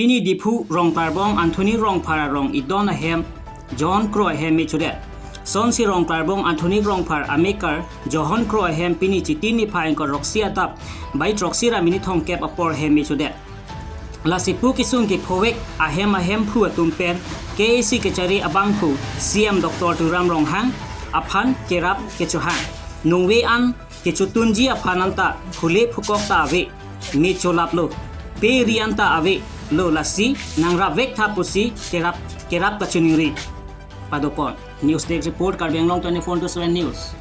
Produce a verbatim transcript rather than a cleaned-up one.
Pini Diphu Rongklarbong Anthony Rongphar arong idon ahem Johon Kro ahem me chodet. Sonsi Rongklarbong Anthony Rongphar amekar Johon Kro ahem pini Chiti niphai ingkoi ra throksi adap bai throksi ra minit thomkep apor hem me chodet. Lasi pu kesung kephovek ahem ahemphu atum pen K A A C kachari abangphu C M Doctor Tuliram Ronghang aphan kerap kechohang. Nungve an kechotunji aphan anta phule phukok ta ave, me cholaplo, pe ri anta avelo, lasi nangrapvek tha pusi kerap kerap kachiningri padopon. News Desk Report, Karbi Anglong twenty-four into seven News.